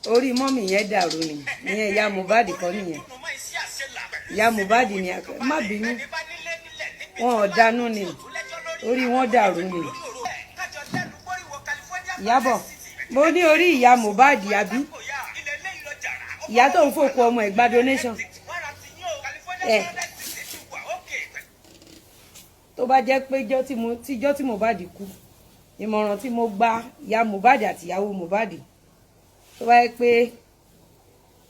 Orí mummy yẹn dàrú ni. Ìyẹn ìyá Mohbad kọ́ nìyẹn, ìyá Mohbad ni. Má bínú, wọn ò dánú ni, orí wọn dàrú ni. Ìyábọ̀, mo ní orí ìyá Mohbad, àbí ìyá tó ń fòkú ọmọ ẹ̀ gba donation ẹ̀? Tó bá jẹ́ pé tíjọ́ tí Mohbad kú, ìmọ̀ràn tí mo gba ìyá Mohbad àti ìyàwó Mohbad, tó bá jẹ́ pé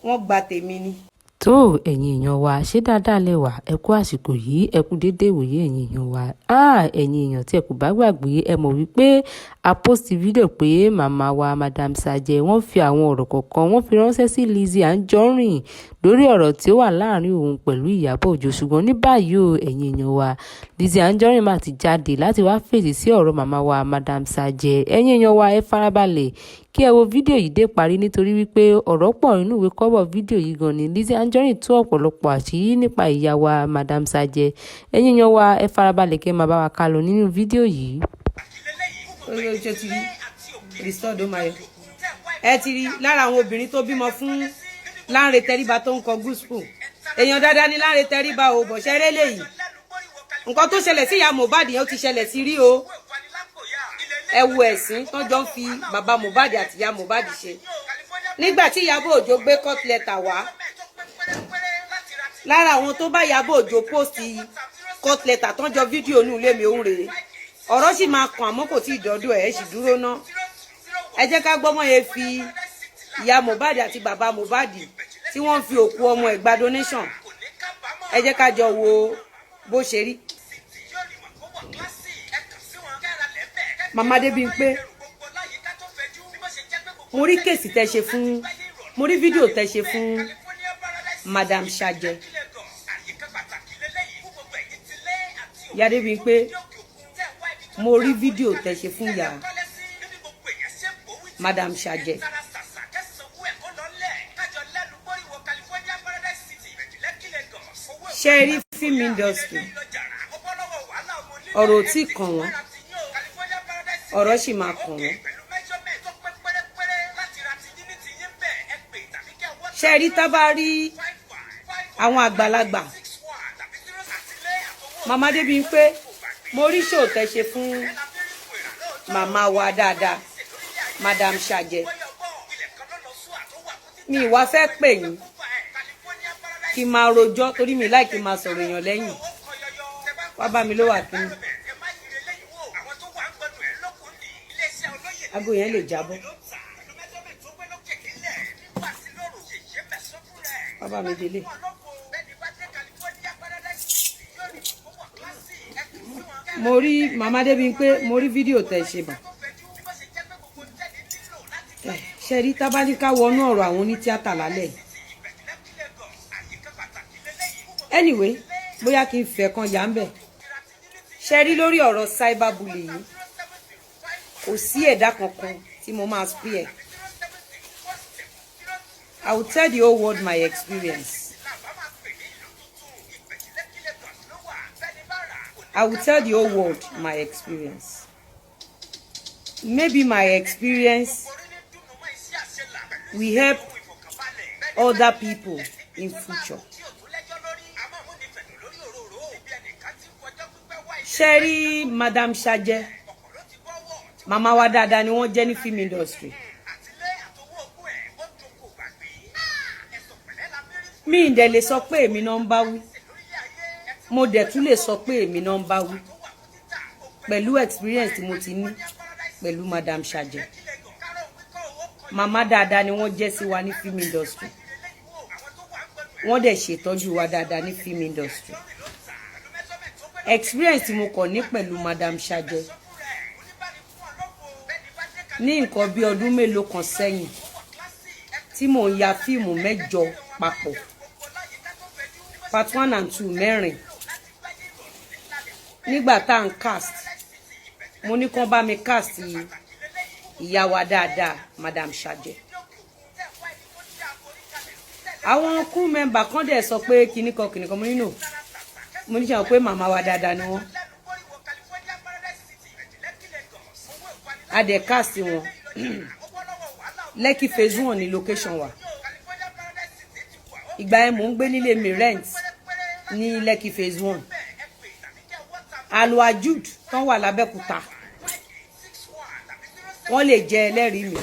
wọ́n gba tèmi ni. Tó, ẹ̀yin èèyàn wa, ṣé dáadáa lẹ wà? Ẹ kú àsìkò yìí, ẹ kú déédéé ìwòye, ẹ̀yin èèyàn wa. Ah, ẹ̀yin èèyàn, tí ẹ kò bá gbàgbé, ẹ mọ̀ wípé a post fídíò pé màmá wa Madam Sajẹ, wọ́n fi àwọn ọ̀rọ̀ kọ̀ọ̀kan, wọ́n fi ránṣẹ́ sí Lizzy Anjorin lórí ọ̀rọ̀ tí ó wà láàrin òun pẹ̀lú Ìyábọ̀ Òjó. Ṣùgbọ́n ní báyìí o, ẹ̀yin èèyàn wa, Lizzy Anjorin máa ti jáde láti wá fèsì sí ọ̀rọ̀ màmá wa Madam Sajẹ. Ẹ̀yin èèyàn wa, ẹ farabalẹ̀ kí ẹ wo fídíò yìí dé parí, nítorí wípé ọ̀rọ̀ pọ̀ nínú ìwé kọ́bọ̀ fídíò yìí gan ni. Lizzy Anjorin tú ọ̀pọ̀lọpọ̀ àṣírí nípa ìyá wa Madam Sajẹ. Ẹ̀yin èèyàn wa, ẹ farabalẹ̀ kí ẹ máa bá wa kálọ nínú fídíò yìí. Orí ojú ti rí restored ó máa yọ. Ẹ ti rí lára àwọn obìnrin tó bímọ fún Lánrè Tẹríba tó ń kọ gospel. Èèyàn dáadáa ní Lánrè Tẹríba o. Bọ̀ṣẹ́rẹ́ lèyí, nǹkan tó ṣẹlẹ̀ sí ìyá Mohbad yẹn, ó ti ṣẹlẹ̀ sí rí o. Ẹ wo ẹ̀sìn tó jọ ń fi bàbá Mohbad àti ìyá Mohbad ṣe nígbà tí Ìyábọ̀ Òjó gbé court letter wá. Lára àwọn tó bá Ìyábọ̀ Òjó post court letter tó ń jọ fídíò nù ilé mi, òun rèé. Ọ̀rọ̀ sì máa kàn, àmọ́ kò tí ì dọ́dọ̀ ẹ̀. Sì dúró ná, ẹ jẹ́ ká gbọ́mọ yẹn fi ìyá Mohbad àti bàbá Mohbad tí wọ́n ń fi òkú ọmọ ẹ̀ gba donation. Ẹ jẹ́ ká jọ wo bó ṣe rí. Màmá Débímpé, mo rí case tẹ́ ṣe fún, mo rí fídíò tẹ́ ṣe fún Madam Sajẹ. Ìyá Débímpé, mo rí fídíò tẹ́ ṣe fún ìyá Madam Sajẹ. Ṣe rí film industry, ọ̀rọ̀ ò tí kàn wọ́n, ọ̀rọ̀ sì máa kàn wọ́n. Ṣe rí, tá bá rí àwọn àgbàlagbà, Màmá Débímpé, mo rí show tẹ́ ṣe fún màmá wa dáadáa, Madam Sajẹ. Mi ìwà fẹ́ pè yín kí n máa rojọ́, torí mi láì kí n máa sọ̀rọ̀ èèyàn lẹ́yìn. Wá bá mi ló wà kí aago yẹn lè jábọ́. Wá bá mi délé. Mo rí Màmá Débímpé, mo rí fídíò tẹ́ ṣe bà. Ṣe rí, tábánikà wọnú ọ̀rọ̀ àwọn onítíátà lálẹ́ yìí. Anyway, bóyá kí n fẹ́ kan yà ń bẹ̀. Ṣe rí, lórí ọ̀rọ̀ cyberbullying yìí, kò sí ẹ̀dá kankan tí mo máa spare. I will tell the whole world my experience. I will tell the whole world my experience. Maybe my experience will help other people in future. Ṣe rí Madam Sajẹ, màmá wa dáadáa ni wọ́n jẹ́ ní film industry. Mi ì dẹ̀ lè sọ pé èmi náà ń bá wí, mo dẹ̀ tún lè sọ pé èmi náà ń bá wí pẹ̀lú experience tí mo ti ní pẹ̀lú Madam Sajẹ. Màmá dáadáa ni wọ́n jẹ́ sí wa ní film industry. Wọ́n dẹ̀ ṣètọ́jú wa dáadáa ní film industry. Experience tí mo kàn ní pẹ̀lú Madam Sajẹ ní nǹkan bí ọdún mélòó kan sẹ́yìn tí mò ń ya fíìmù mẹ́jọ papọ̀, part one and two mẹ́rin, nígbà tá à ń cast, mo ní kán bá mi cast ìyá wa dáadáa, Madam Sajẹ. Àwọn crew member kan dẹ̀ sọ pé kinní kan kinní kan. Mo ní no, mo ní sọ pé màmá wa dáadáa ni wọ́n. A dẹ̀ cast wọn. Lekki Phase 1 ní location wa. Ìgbà yẹn, mò ń gbé nílé mi, rent, ní Lekki Phase 1. Aluajud tán wà lábẹ́kúta, wọ́n lè jẹ́ ẹlẹ́rìí mi.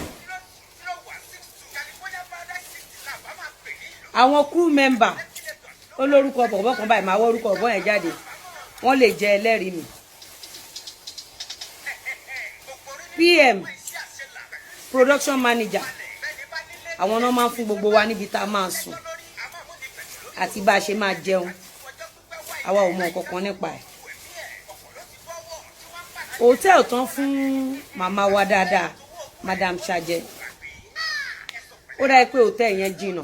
Àwọn crew member, olórúkọ bọ̀bọ̀ kan báyìí, máa wọ́ orúkọ bọ̀bọ̀ yẹn jáde, wọ́n lè jẹ́ ẹlẹ́rìí mi. PM, production manager, àwọn náà máa ń fún gbogbo wa níbi tá a máa sùn àti bá a ṣe máa jẹun. Àwa ò mọ nǹkan kan nípa ẹ̀. Hòtẹ́ẹ̀lì tán fún màmá wa dáadáa, Madam Sajẹ, ó dáa pé hòtẹ́ẹ̀lì yẹn jìnnà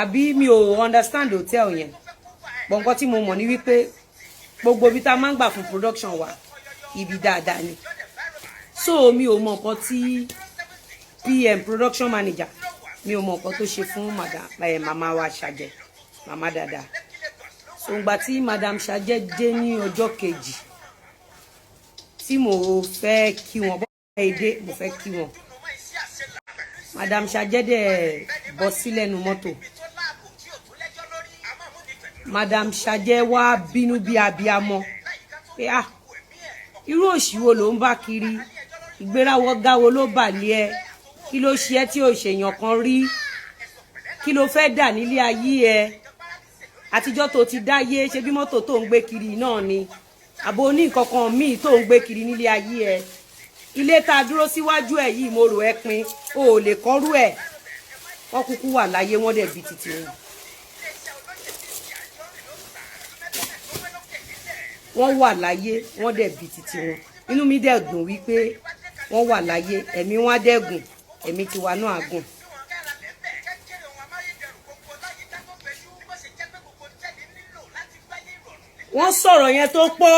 àbí mi ò understand hòtẹ́ẹ̀lì yẹn. Gbọ̀ngàn tí mo mọ̀ ní wípé gbogbo ibi tá a máa ń gbà fún production wa, ibi dáadáa ni. So mi ò mọ nǹkan tí PM, production manager, mi ò mọ nǹkan tó ṣe fún madam màmá wa Sajẹ, màmá dáadáa. So ngbà tí Madam Sajẹ dé ní ọjọ́ kejì tí mo fẹ́ kí wọn, bọ́ èdè mo fẹ́ kí wọn, Madam Sajẹ dẹ̀ bọ́ sílẹ̀ nu mọ́tò. Madam Sajẹ wá bínú bí abiamọ pé, "Ah, irú òṣì wo ló ń bá kiri? Ìgbérawọ gáwo ló bà lé ẹ? Kí ló ṣe ẹ́ tí ò ṣèyàn kan rí? Kí ló fẹ́ dà nílé ayé ẹ? Àtijọ́ tó ti dáyé, ṣe bí mọ́tò tó ń gbé kiri náà ni, àbò ní nǹkan kan míì tó ń gbé kiri nílé ayé ẹ? Ilé tá a dúró síwájú ẹ yìí, mo rò ẹ pin, o ò lè kọ́rú ẹ̀." Wọ́n kúkú wà láyé, wọ́n dẹ̀ bí títí wọn. Wọ́n wà láyé, wọ́n dẹ̀ bí títí wọn. Inú mi dẹ̀ dùn wípé wọ́n wà láyé, ẹ̀mí wọn á dẹ̀ gùn, ẹ̀mí tiwa náà á gùn. Wọ́n sọ̀rọ̀ yẹn tó pọ̀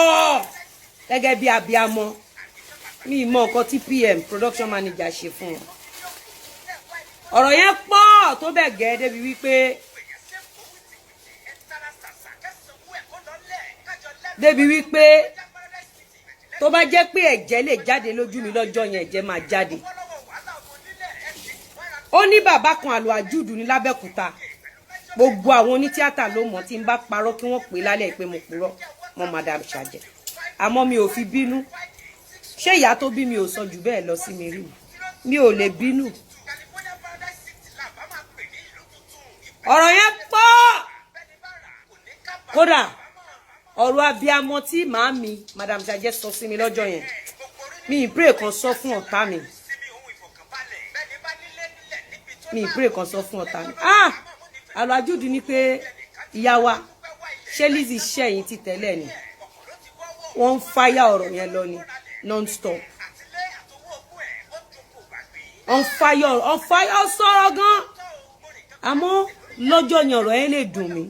gẹ́gẹ́ bí abiamọ. Mi mọ nǹkan tí PM, production manager, ṣe fún wọn. Ọ̀rọ̀ yẹn pọ̀ tó bẹ́ẹ̀ gẹ́ débi wípé tó bá jẹ́ pé ẹ̀jẹ̀ lè jáde lójú mi lọ́jọ́ yẹn, ẹ̀jẹ̀ máa jáde. Ó ní bàbá kan, àlọ́ àjùdù ní lábẹ́òkúta, gbogbo àwọn onítíátà ló mọ̀. Tí n bá parọ́, kí wọ́n pè lálẹ́ pé mo purọ́ mọ́ Madam Sajẹ. Àmọ́ mi ò fi bínú. Ṣé ìyá tó bí mi ò sọ jù bẹ́ẹ̀ lọ sí mi rí? Mi ò lè bínú. Ọ̀rọ̀ yẹn pọ̀. Kódà ọ̀rọ̀ abiamọ tí màámi Madam Sajẹ sọ sí mi lọ́jọ́ yẹn, mi ì pray kan sọ fún ọ̀tá mi, mi ì pray kan sọ fún ọ̀tá mi. Ah, àlọ́ àjùdù ni pé ìyá wa, ṣé Lizzy ṣẹ̀yìn ti tẹ́lẹ̀ ni? Wọ́n ń fáyà ọ̀rọ̀ yẹn lọ ni non-stop. On fire, on fire. Ó sọ̀rọ̀ gan, àmọ́ lọ́jọ́ yẹn, ọ̀rọ̀ yẹn lè dùn mí.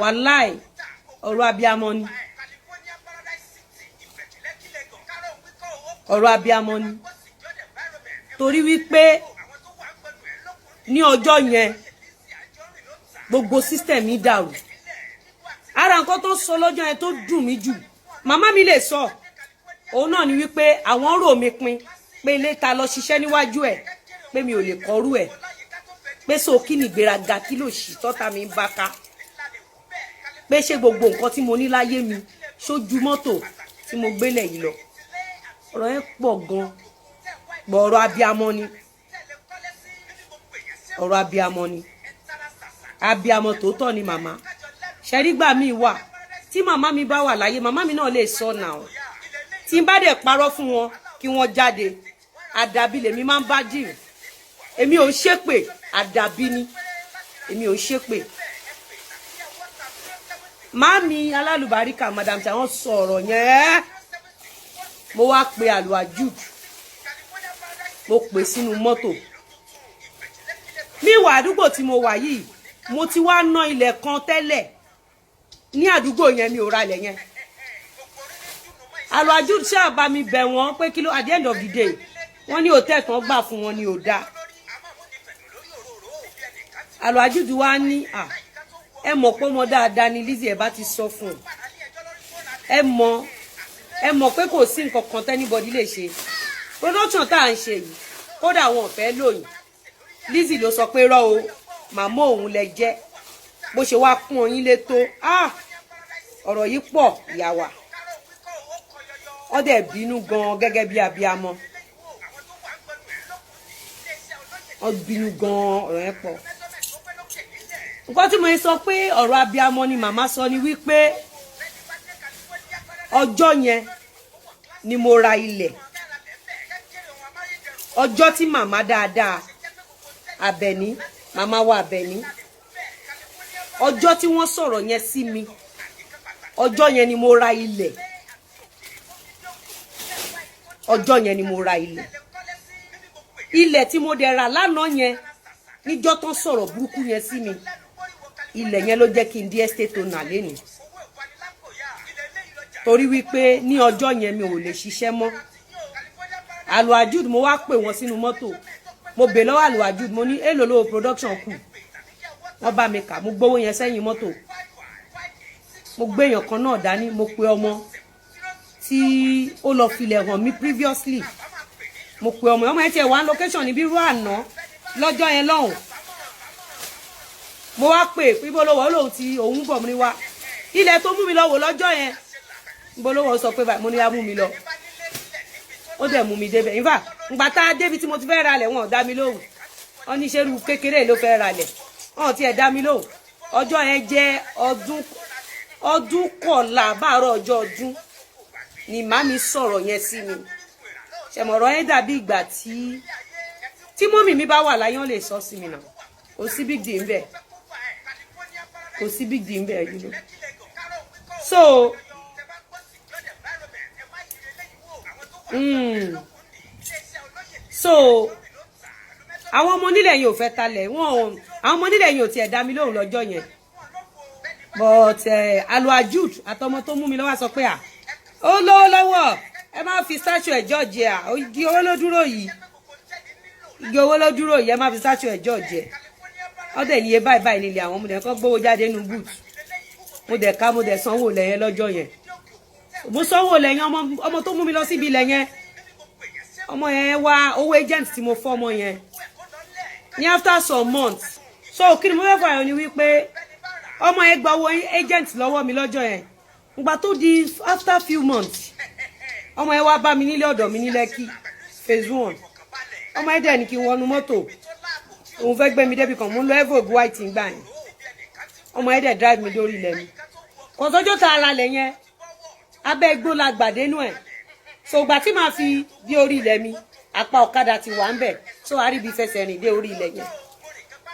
Wàláì, ọ̀rọ̀ abiamọ ni, ọ̀rọ̀ abiamọ ni, torí wípé ní ọjọ́ yẹn, gbogbo system mi dàrú. Ara nǹkan tó sọ lọ́jọ́ yẹn tó dùn mí jù, màmá mi lè sọ, òun náà ni wípé àwọn rò mí pin pé ilé ta lọ ṣiṣẹ́ níwájú ẹ̀, pé mi ò lè kọrú ẹ̀, pé so kí ni ìgbéraga, kí ló ṣì tọ́ta mi ń bá ká, pé ṣé gbogbo nǹkan tí mo ní láyé mi ṣojú mọ́tò tí mo gbélé yìí lọ? Ọ̀rọ̀ yẹn pọ̀ gan gbọ̀. Ọ̀rọ̀ abiamọ ni, ọ̀rọ̀ abiamọ ni. Abiamọ tòótọ́ ni màmá. Ṣẹ́rígbà mi wà tí màmá mi bá wà láyé, màmá mi náà lè sọ náà. Tí n bá dẹ̀ parọ́ fún wọn, kí wọ́n jáde. Àdàbí lèmi máa ń bá dìrì. Èmi ò ń ṣépè, àdàbí ni, èmi ò ń ṣépè. Màámi alálùbáríkà, Madam tí àwọn sọ ọ̀rọ̀ yẹn, mo wá pe àlùwàjúd, mo pè sínú mọ́tò mi wà. Àdúgbò tí mo wà yìí, mo ti wá ná ilẹ̀ kan tẹ́lẹ̀ ní àdúgbò yẹn, mi ò ra ilẹ̀ yẹn. Àlùwàjúd ṣáà bá mi bẹ̀ wọ́n pé kí ló, at the end of the day, wọ́n ní hòtẹ́ẹ̀lì tán gbà fún wọn ní ò dáa. Àlùwàjúd wá ní à, ẹ mọ̀ pé ọmọ dáadáa ni Lizzy, ẹ bá ti sọ fún un. Ẹ mọ̀ pé kò sí nǹkan kan t' anybody lè ṣe. Production tá à ń ṣe yìí, kódà wọn ò fẹ́ lóyìn. Lizzy ló sọ pé rọ́ o, màmá òun lẹ jẹ́. Bó ṣe wá kún oyin lé tó, ah, ọ̀rọ̀ yìí pọ̀. Ìyàwó wọ́n dẹ̀ bínú gan-an gẹ́gẹ́ bí abiyamọ. Wọ́n bínú gan-an, ọ̀rọ̀ yẹn pọ̀. Nǹkan tí mo sọ pé ọ̀rọ̀ abiyamọ ni màmá sọ ni wípé ọjọ́ yẹn ni mo ra ilẹ̀, ọjọ́ tí màmá dáadáa Àbẹ̀ní, màmá wa Àbẹ̀ní, ọjọ́ tí wọ́n sọ̀rọ̀ yẹn sí mi, ọjọ́ yẹn ni mo ra ilẹ̀. Ọjọ́ yẹn ni mo ra ilẹ̀. Ilẹ̀ tí mo dẹ̀ rà lánàá yẹn, níjọ́ tán sọ̀rọ̀ burúkú yẹn sí mi, ilẹ̀ yẹn ló jẹ́ kí n di estate owner lénìí, torí wípé ní ọjọ́ yẹn mi ò lè ṣiṣẹ́ mọ́. Aluajud, mo wá pè wọ́n sínú mọ́tò, mo bè lọ́wọ́ Aluajud, mo ní èlò lówó production kù. Wọ́n bá mi kà, mo gbówó yẹn sẹ́yìn mọ́tò. Mo gbé èèyàn kan náà dání, mo pe ọmọ tí ó lọ filẹ̀ hàn mí previously. Mo pe ọmọ, ọmọ yẹn tiẹ̀ wá location níbí rú àná lọ́jọ́ yẹn lọ́hùn. Mo wá pè pé ibo ló wọ̀? Ó lóun ti òun bọ̀. Mo ní wá ilẹ̀ tó mú mi lọ wò lọ́jọ́ yẹn, ibo ló wọ̀? Ó sọ pé mo ní wá mú mi lọ. Ó dẹ̀ mú mi débẹ̀. In fact, ngbà tá a débi tí mo ti fẹ́ ralẹ̀, wọn ò dá mi lóhùn. Wọ́n ní ṣerú kékeré ló fẹ́ ralẹ̀? Wọn ò tiẹ̀ dá mi lóhùn. Ọjọ́ yẹn jẹ́ ọdún, ọdún kọ̀ọ̀la báàrọ̀ ọjọ́ ọdún ni màmí sọ̀rọ̀ yẹn sí mi. Ṣẹ̀mọ̀rọ̀ yẹn dàbí ìgbà tí mummy mi bá wà láyé, wọ́n lè sọ sí mi náà. Kò sí big deal ńbẹ̀, kò sí big deal ńbẹ̀. So àwọn ọmọ onílẹ̀ yìí ò fẹ́ talẹ̀ wọn ò, àwọn ọmọ onílẹ̀ yìí ò tiẹ̀ dá mi lóhùn lọ́jọ́ yẹn, but Aluajud àtọmọ tó mú mi lọ́wọ́ sọ pé à ó lówó lọ́wọ́, ẹ má fi statue ẹ̀ judge ẹ̀. À igi owó ló dúró yìí, igi owó ló dúró yìí, ẹ má fi statue ẹ̀ judge ẹ̀. Wọ́n dẹ̀ níye báyìí báyìí nílé àwọn. Mo dẹ̀ kọ́ gbówó jáde nínú boot, mo dẹ̀ ká, mo dẹ̀ sanwó lẹ̀ yẹn lọ́jọ́ yẹn. Mo sanwó lẹ̀ yẹn. Ọmọ tó mú mi lọ síbi ilẹ̀ yẹn, ọmọ yẹn wá owó agent tí mo fọ́ ọmọ yẹn ní after some months. So kí ni mo fẹ́ fà yọ ni wípé ọmọ yẹn gba owó agent lọ́wọ́ mi lọ́jọ́ yẹn. Ìgbà tó di after few months, ọmọ yẹn wá bá mi nílé ọ̀dọ̀ mi ní Lẹ́kì Phase 1. Ọmọ yẹn dẹ̀ ní kí n wọnú mọ́tò, òun fẹ́ gbé mi débi kan. Mo ń lọ Evoque white ngbà yẹn. Ọmọ yẹn dẹ̀ drive mi dórí ilẹ̀ mi. Kò sọ́jọ́ tá ara lẹ̀ yẹn, abẹ́ igbó la gbàdénú ẹ̀. So ìgbà tí màá fi dé orí ilẹ̀ mi, apá ọ̀kadà ti wà ń bẹ̀, so àríbi fẹsẹ̀ rìn dé orí ilẹ̀ yẹn.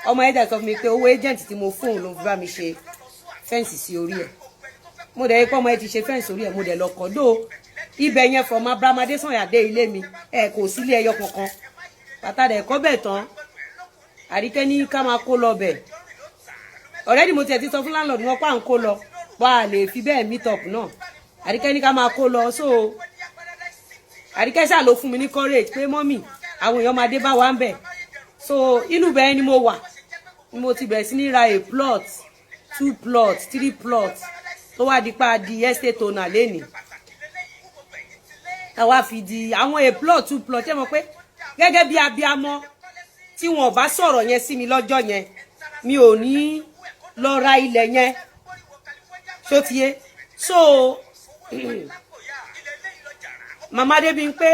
Ọmọ yẹn dẹ̀ sọ fún mi pé owó agent tí mo fóun ló fi bá mi ṣe fence sí orí ẹ̀. Mo dẹ̀ kọ́ ọmọ yẹn ti ṣe fence orí ẹ̀, mo dẹ̀ lọ kọ́ dó ibẹ̀ yẹn from Abraham Adesanya dé ilé mi ẹ̀, kò sílé ẹyọ kankan. Bàtà dẹ̀ kọ́ bẹ̀ tán, Àríkẹ́ ní ká máa kó lọ bẹ̀. Already mo tiẹ̀ ti sọ fún landlord wọn pa à ń kó lọ, wà á lè fi bẹ́ẹ̀ meet up náà. Àríkẹ́ ní ká máa kó lọ. So Àríkẹ́ ṣáà ló fún mi ní courage pé mummy, àwọn èèyàn máa dé bá wa ń bẹ̀. So inú bẹ́ẹ̀ ni mo wà ni mo ti bẹ̀rẹ̀ sí ní ra a plot, two plot, three plot, tó wá di pa di estate owner lénìí, táwa fi di àwọn a plot, two plot. Ṣé mo pé gẹ́gẹ́ bí abiamọ, tí wọn ò bá sọ̀rọ̀ yẹn sí mi lọ́jọ́ yẹn, mi ò ní lọ ra ilẹ̀ yẹn? Ṣó ti yé? So màmá Adébímpé,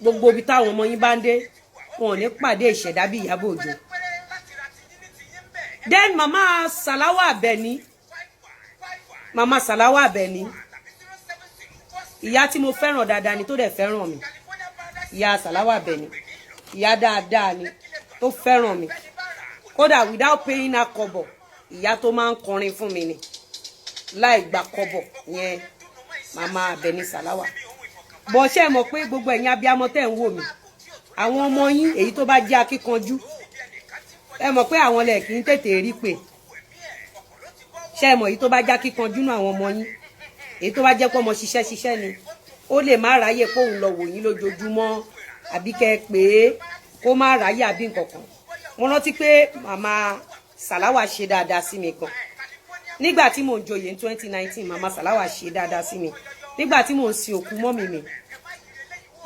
gbogbo ibi táwọn ọmọ yín bá ń dé, wọn ò ní pàdé ìṣẹ̀dá bí Ìyábọ̀ Òjó. Then màmá Sàláwà Àbẹ̀ní, màmá Sàláwà Àbẹ̀ní, ìyá tí mo fẹ́ràn dáadáa ni, tó dẹ̀ fẹ́ràn mi. Ìyá Sàláwà Àbẹ̀ní, ìyá dáadáa ni, tó fẹ́ràn mi kódà without paying her kọ́bọ̀. Ìyá tó máa ń kọrin fún mi ni láì gba kọ́bọ̀ yẹn, màmá Àbẹ̀ní Sàláwà. Bọ́ ṣe mọ̀ pé gbogbo ẹ̀yin abiyamọ tẹ́ ń wò mí, àwọn ọmọ yín, èyí tó bá jẹ́ akíkanjú, ẹ mọ̀ pé àwọn lẹ̀ kì í tètè rí pé. Ṣe mọ̀, èyí tó bá jẹ́ akíkanjú náà, àwọn ọmọ yín, èyí tó bá jẹ́ pé ọmọ ṣiṣẹ́ ṣiṣẹ́ ni, ó lè má ráyè kóun lọ wò yín lójoojúmọ́, àbí kẹ́ ẹ pé kó má ráyè, àbí nǹkan kan. Mo rántí pé màmá Sàláwà ṣe dáadáa sí mi gan nígbà tí mò ń joyè ní 2019. Màmá Sàláwà ṣe dáadáa sí mi nígbà tí mò ń sin òkú mummy mi.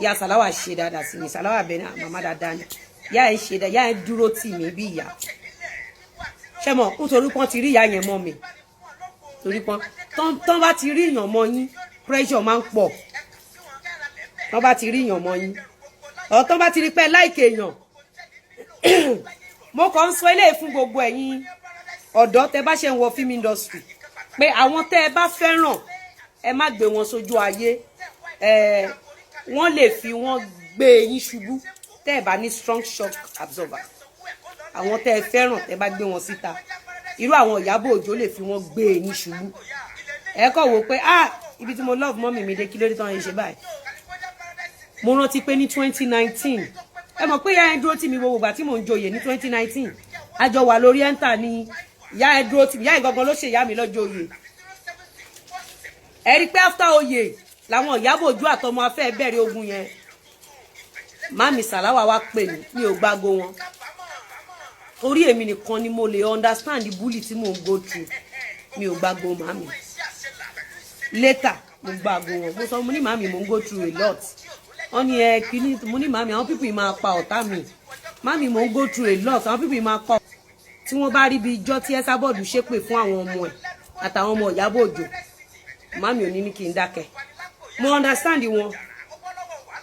Ìyá Sàláwà ṣe dáadáa sí mi. Sàláwà bẹ́ẹ̀ náà, màmá dáadáa ni ìyá ẹ̀ ṣe dáadáa. Ìyá ẹ̀ dúró tì mí bí ìyá. Ṣé mọ̀, nítorí pọ́n ti rí ìyá yẹn mọ́ mi, torí pọ́n tán bá ti rí èèyàn mọ́ yín, pressure máa ń pọ̀. Tán bá ti rí èèyàn mọ́ yín, ọ̀ tán bá ti rí pé like èèyàn. Mo kàn ń sọ eléyìí fún gbogbo ẹ̀yin ọ̀dọ́ tẹ bá ṣe ń wọ film industry, pé àwọn tẹ́ ẹ bá fẹ́ràn, ẹ má gbé wọn sójú ayé. Ẹ wọ́n lè fi wọ́n gbé yín ṣubú tẹ́ ẹ bá ní strong shock absorber. Àwọn tẹ́ ẹ fẹ́ràn, tẹ́ bá gbé wọn síta, irú àwọn Ìyábọ̀ Òjó lè fi wọ́n gbé yín ṣubú. Ẹ kọ̀ wò pé, ah, ibi tí mo love mummy mi dé, kí lórí tán yẹn ṣe báyìí? Mo rántí pé ní 2019, ẹ mọ̀ pé ìyá ẹ dúró tì mí gbogbo ìgbà tí mò ń joyè. Ní 2019, àjọ wà lórí ẹ́ńtà ni. Ìyá ẹ dúró tì mí. Ìyá ẹ gangan ló ṣe ìyá mi lọ́jọ́ oyè. Ẹ rí i pé after oyè làwọn Ìyábọ̀ Òjó àtọmọ afẹ́ bẹ̀rẹ̀ ogun yẹn. Mami Sàláwà wá pè mí, mi ò gbágo wọn, torí èmi nìkan ni mo lè understand the bully tí mò ń go through. Mi ò gbágo màmí. Later mo gbágo wọn, mo sọ, mo ní, "Màmí, mo ń go through a lot." Wọ́n ní ẹ kíní. Mo ní, "Màmí, àwọn people yìí máa pa ọ̀tá mi. Màmí, mo ń go through a lot, àwọn people yìí máa pa." Tí wọ́n bá rí bí ijọ́ tí Esabod ṣépè fún àwọn ọmọ ẹ̀ àtàwọn ọmọ Ìyábọ̀ Òjó, màmí ò ní ní kí n dákẹ́. Mo understand wọn.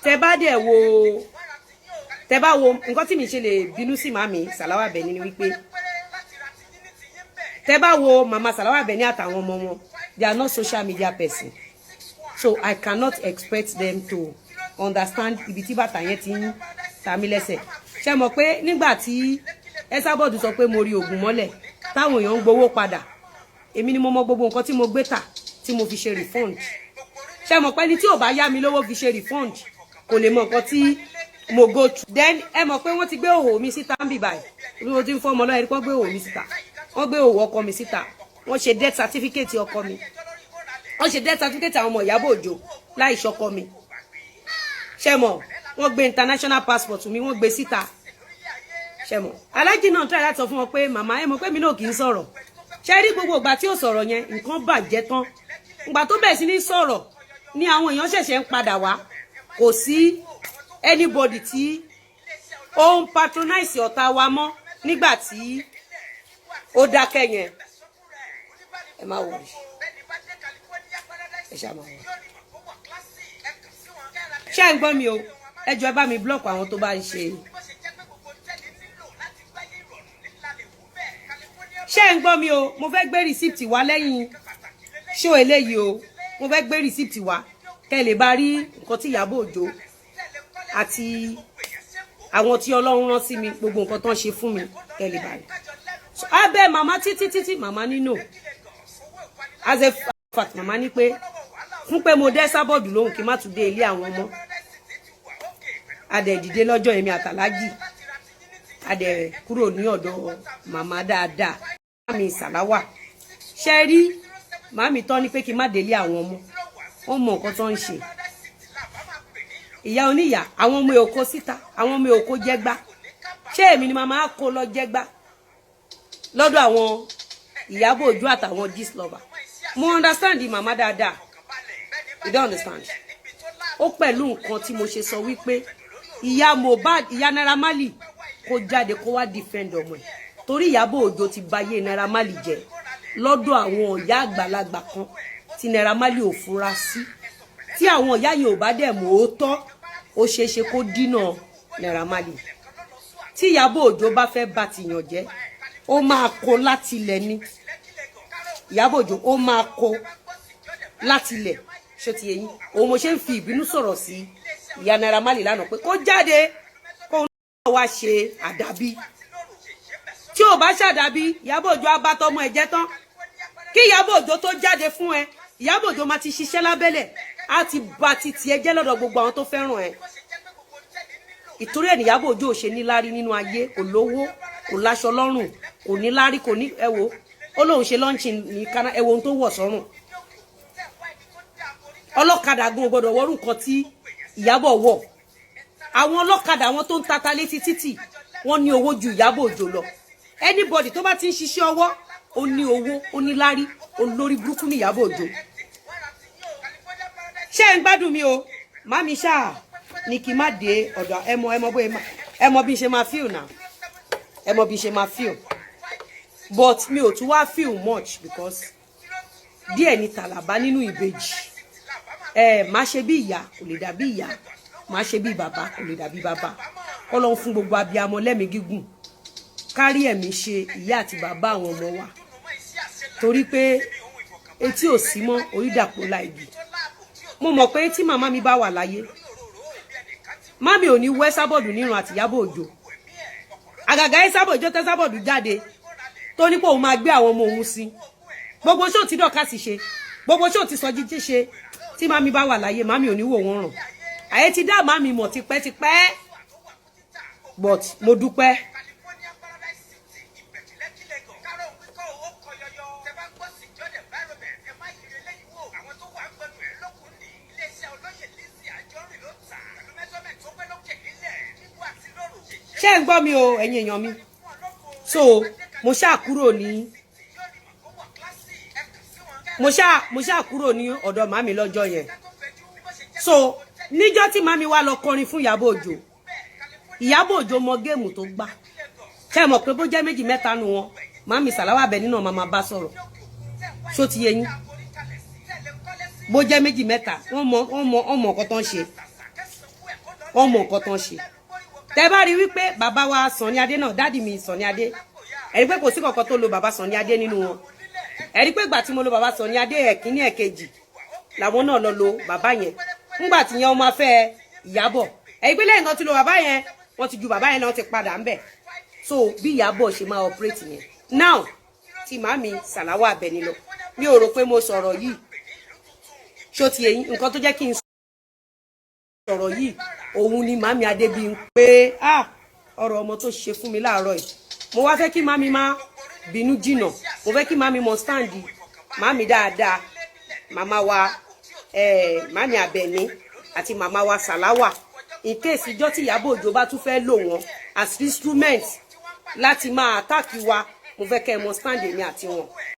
Tẹ bá dẹ̀ wo, tẹ bá wo nǹkan tí mi ṣe lè bínú sí màmí Sàláwà Àbẹ̀ní ni wípé, tẹ bá wo màmá Sàláwà Àbẹ̀ní àtàwọn ọmọ wọn, they are not social media person, so I cannot expect them to understand ibi tí bàtà yẹn ti ń ta mí lẹ́sẹ̀. Ṣe mọ̀ pé nígbà tí Esabod sọ pé mo rí oògùn mọ́lẹ̀, táwọn èèyàn ń gbowó padà, èmi ni mo mọ gbogbo nǹkan tí mo gbé tà tí mo fi ṣe refund. Ṣe mọ̀ pé ní tí ò bá yá mi lówó fi ṣe refund, kò lè mọ nǹkan tí mo go through. Then ẹ mọ̀ pé wọ́n ti gbé òhò mi síta ń bì báyìí. Bí mo ti ń fọ́ ọmọ lọ́yẹ̀, wọ́n gbé òhò mi síta, wọ́n gbé òhò ọkọ mi síta, wọ́n ṣe death certificate ọkọ mi, wọ́n ṣe death certificate àwọn ọmọ Ìyábọ̀ Òjó láì ṣọkọ mi. Ṣe mọ̀, wọ́n gbé international passport mi, wọ́n gbé síta. Ṣe mọ̀, alájì náà try láti sọ fún wọn pé, "Màmá, ẹ mọ̀ pé mi náà kì í sọ̀rọ̀." Ṣe rí gbogbo ìgbà tí ó sọ̀rọ̀ yẹn, nǹkan bàjẹ́ tán. Ìgbà tó bẹ̀rẹ̀ sí ní sọ̀rọ̀ ni àwọn èèyàn ṣẹ̀ṣẹ̀ ń padà wá. Kò sí anybody tí ó ń patronize ọ̀tá wa mọ́ nígbà tí ó dákẹ́ yẹn. Ẹ má worry, ẹ ṣáà má worry. Ṣé ń gbọ́ mi o? Ẹ jọ̀ọ́, ẹ bá mi block àwọn tó bá ń ṣe. Ṣé ń gbọ́ mi o? Mo fẹ́ gbé receipt wá lẹ́yìn ṣó eléyìí o. Mo fẹ́ gbé receipt wá kẹ́ ẹ lè bá rí nǹkan tí Ìyábọ̀ Òjó àti àwọn tí Ọlọ́run rán sí mi, gbogbo nǹkan tó ń ṣe fún mi, kẹ́ ẹ lè bá rí. Abẹ́ màmá títí títí, màmá nínú, as a fact, màmá ní pé fún pé mo dẹ́ Sábọ̀dù lóhùn, kí n má tún dé ilé àwọn ọmọ. Adẹ̀ dìde lọ́jọ́, èmi àtàlájì, adẹ̀ kúrò ní ọ̀dọ̀ màmá dáadáa. Màmí Sàláwà, ṣe rí màmí tán ní pé kí n má délé àwọn ọmọ, wọ́n mọ nǹkan tó ń ṣe. Ìyá oníyà, àwọn ọmọ èkó síta, àwọn ọmọ èkó jẹgbá. Ṣé èmi ni màmá kó lọ jẹgbá lọ́dọ̀ àwọn Ìyábọ̀ Òjó àtàwọn Gistlover? Mo understand màmá dáadáa. You don't understand. Ó pẹ̀lú nǹkan tí mo ṣe sọ wípé ìyá Mohbad, ìyá Naira Marley, kó jáde kó wá defend ọmọ ẹ̀, torí Ìyábọ̀ Òjó ti bayé Naira Marley jẹ́ lọ́dọ̀ àwọn ìyá àgbàlagbà kan tí Naira Marley ò fura sí. Tí àwọn ìyá yìí ò bá dẹ̀ mọ̀ ó tọ́, ó ṣeé ṣe kó dínà Naira Marley. Tí Ìyábọ̀ Òjó bá fẹ́ bá tìyàn jẹ́, ó máa kó láti ilẹ̀ ni. Ìyábọ̀ Òjó, ó máa kó láti ilẹ̀. Ṣé ti yé yín? Òun mo ṣe ń fi ìbínú sọ̀rọ̀ sí ìyá Naira Marley lánàá pé kó jáde, kó náà wá ṣe àdàbí. Tí ò bá ṣàdàbí, Ìyábọ̀ Òjó á bá tọmọ ẹ̀ jẹ́ tán. Kí Ìyábọ̀ Òjó tó jáde fún ẹ, Ìyábọ̀ Òjó máa ti ṣiṣẹ́ lábẹ́lẹ̀, á ti ba ti tiẹ̀ jẹ́ lọ́dọ̀ gbogbo àwọn tó fẹ́ràn ẹ. Ìtorí ẹ̀ ní Ìyábọ̀ Òjó ò ṣe níláárí nínú ayé. Kò lówó, kò láṣọ lọ́rùn, kò níláárí, kò ní. Ẹ wo, ó lóun ṣe launch ní kaná. Ẹ wo ohun tó wọ̀ sọ́rùn. Ọlọ́kadà gan gbọ́dọ̀ wọ́rùn nǹkan tí Ìyábọ̀ wọ̀. Àwọn ọlọ́kadà, àwọn tó ń tata létí títì, wọ́n ní owó ju Ìyábọ̀ Òjó lọ. Anybody tó bá ti ń ṣiṣẹ́ ọwọ́, ó ní owó, ó ní lárí. Olórí burúkú ní Ìyábọ̀ Òjó. Ṣé ń gbádùn mi o, màmí ṣáà? Ní kí n má dé ọ̀dọ̀ ẹ mọ, ẹ mọ bóyá ẹ mọ bí n ṣe máa feel now, ẹ mọ bí n ṣe máa feel. But mi ò tún wá feel much because díẹ̀ ní tàlàbá nínú ìbejì. Ẹ má ṣe bí ìyá, kò lè dàbí ìyá. Má ṣe bí bàbá, kò lè dàbí bàbá. Kọ́lọ́n fún gbogbo abiyamọ lẹ́mìí gígùn, kárí ẹ̀mí ṣe ìyá àti bàbá àwọn ọmọ wa, torí pé etí ò sí mọ́ orí dàpọ̀ láìgì. Mo mọ̀ pé tí màmá mi bá wà láyé, mami ò ní wẹ́ Sábọ̀dù nírun àti Ìyábọ̀ Òjó. Àgàgà ẹ Sábọ̀ Òjó tẹ́ Sábọ̀dù jáde tó ní pé òun máa gbé àwọn ọmọ òun sí gbogbo ṣó tí Dorcas ṣe, gbogbo ṣó tí Sọjí ṣe. Tí mami bá wà láyé, mami ò ní wò wọ́n ràn. Àyè ti dá mami mọ̀ tipẹ́tipẹ́, but mo dúpẹ́. Ṣé ń gbọ́ mi o, ẹ̀yin èèyàn mi? So mo ṣáà kúrò ní ọ̀dọ̀ màmí lọ́jọ́ yẹn. So níjọ́ tí màmí wá lọ kọrin fún Ìyábọ̀ Òjó, Ìyábọ̀ Òjó mọ game tó gbà. Ṣé mọ̀ pé bó jẹ́ méjì mẹ́ta nu wọn, màmí Sàláwà Àbẹ̀ní náà máa bá sọ̀rọ̀. Ṣó ti yé yín? Bó jẹ́ méjì mẹ́ta, wọ́n mọ nǹkan tó ń ṣe, wọ́n mọ nǹkan tó ń ṣe. Tẹ́ bá rí wípé bàbá wa Sunny Adé náà, daddy mi Sunny Adé, ẹ̀rí pé kò sí kankan tó lo bàbá Sunny Adé nínú wọn. Ẹ̀rí pé ìgbà tí mo lo bàbá Sunny Adé ẹ̀kíní, ẹ̀kejì làwọn náà lọ lo bàbá yẹn. Ńgbà tí yẹn wọ́n máa fẹ́ Ìyábọ̀, ẹ̀rí pé lẹ́yìn kan tí lo bàbá yẹn, wọ́n ti ju bàbá yẹn náà ti padà ńbẹ̀. So bí Ìyábọ̀ ṣe máa operate yẹn now tí màmí Sàláwà Àbẹ̀ní lọ, mi ò rò pé mo sọ̀rọ̀ yìí. Ṣó ti eyín? Nǹkan tó jẹ́ kí n sọ̀rọ̀ yìí, òun ni màmí Adébímpé, ah, ọ̀rọ̀ ọmọ tó ṣe fún mi láàárọ̀ yìí. Mo wá fẹ́ kí màmí má bínú jìnà. Mo fẹ́ kí màmí mọ stand màmí dáadáa, màmá wa, màmí Àbẹ̀ní àti màmá wa Sàláwà, in case ìjọ́ tí Ìyábọ̀ Òjó bá tún fẹ́ lò wọ́n as instrument láti máa attack wa. Mo fẹ́ kẹ́ ẹ mọ stand èmi àti wọn.